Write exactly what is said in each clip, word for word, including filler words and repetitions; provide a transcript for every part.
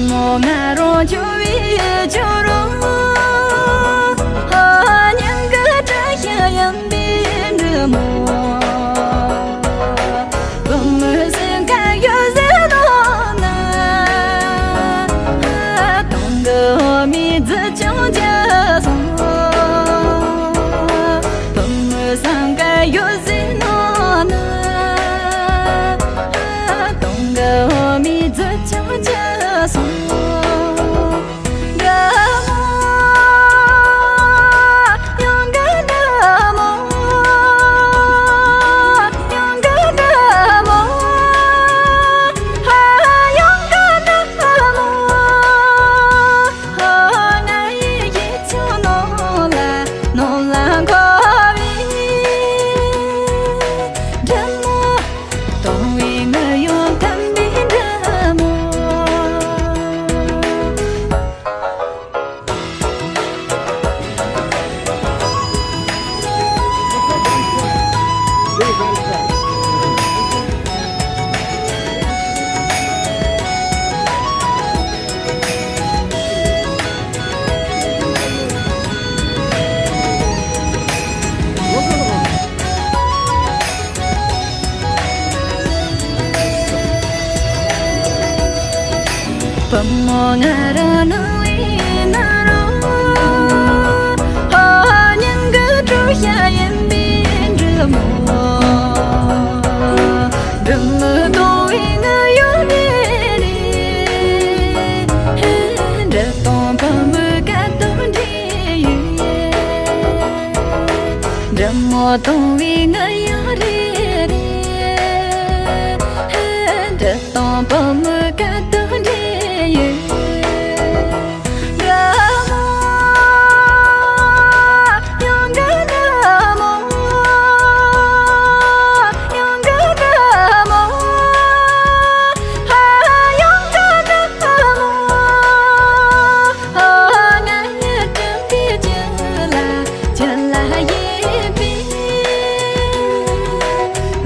མོ་ང་རང་ཁྱོད་བའི་ཁྱོད་རང་། ཧ་ཉང་གི་བཀྲ་ཤིས་ཡིན་པའི་འབྲི་མོ། བུ་མོ་སེམས་ཁ་ཡོད་ཟེར་ནོ་ན། དུང་གི་འོ་མའི་རྫི་ཆུང་ཅི་སོང་། བུ་མོ་སེམས་ཁ་ཡོད་ཟེར་ནོ་ན། དུང་གི་འོ་མའི་རྫི་ཆུང་ཅི་སོང་། འདྲ་མོ། ཡང་འདྲ་མོ། ཡང་འདྲ་མོ། ཧ། ཡང་འདྲ་མོ། ཧ། ང་ཡི་ཡིད་ཆུང་ནང་ལ་ནང་ལ་འཁོར་བའི་འདྲ་མོ། སྟོང་བའི་ངུ་ཡོང་ཐུམ་པའི་འདྲ་མོ། བུ་མོ་ང་རང་ནང་བའི་ནང་རོ། ཧ་ཉིན་གི་གྲོ་ཤ་ཡིན་པའི་འབྲི་མོ། འབྲི་མོ་གཏོང་བའི་ང་ཡོད་རེ་རེ། འབྲི་གཏོང་བུ་མོ་ག་དུང་འདྲེ་ཡོད། འབྲི་མོ་གཏོང་བའི་ང་ཡོད་རེ་རེ། འདྲ་དང་བུ་མོ་ག་དུང་འདྲེ་ཡོད། འདྲ་མོ། ཡང་འདྲ་མོ། ཡང་འདྲ་མོ། ཧ། ཡང་འདྲ་མོ། ཧ། ང་ཡི་དྲན་པའི་རྒྱུད་ལ། ཁྱོད་ལ་ཡིན་པའི་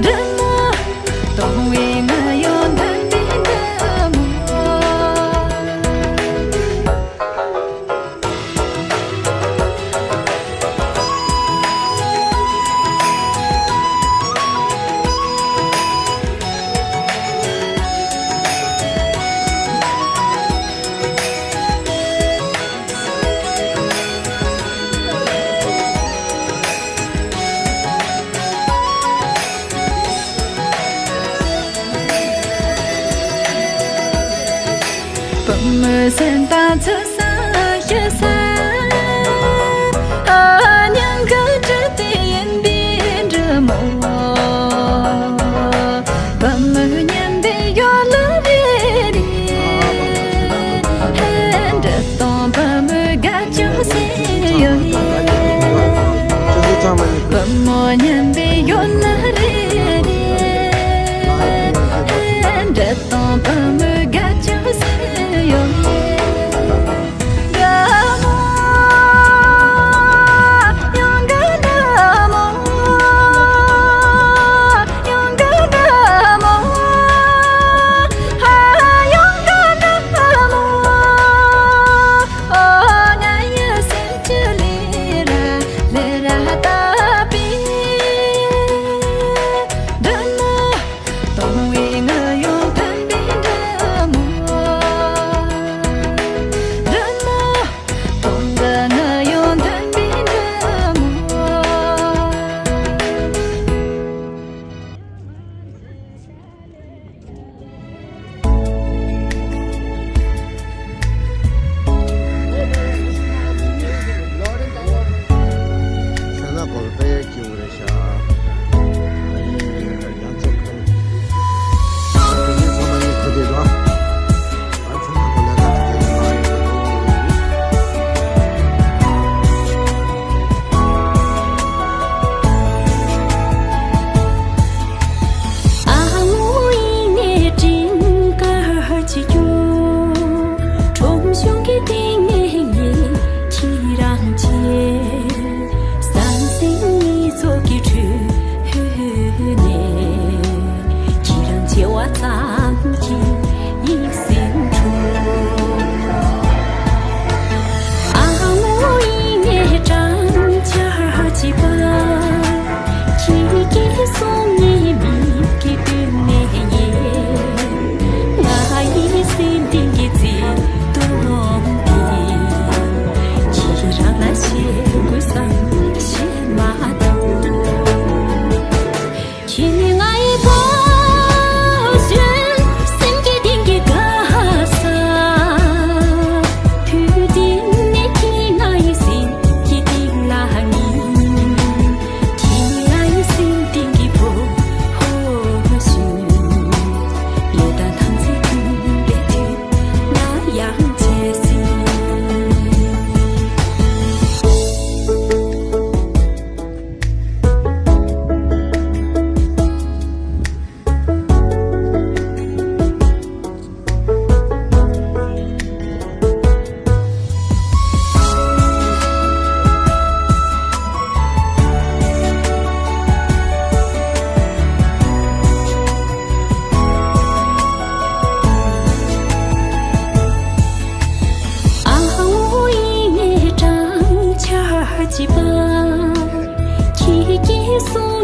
འདྲ་མོ། སྟོང་བའི་ང་ཡོད་འདུན་པའི་འདྲ་མོ། བུ་མོ་སེམས་དང་ཚུལ་བཟང་ཞུ་ས། ཨ་ཉང་གི་འབྲི་དེ་ཡིན་པའི་འབྲི་མོ། བུ་མོ་སྙན་པའི་ཡོད་ལ་རེ་རེ། འདྲི་དང་བུ་མོ་དགའ་ཅུང་ཟེར་ཡོད། བུ་མོ་སྙན་པའི་ཡོད་ལ་རེ་རེ། འདྲི་དང་བུ་མོ་དགའ་ཅུང་ཟེར་ཡོད། གསུང་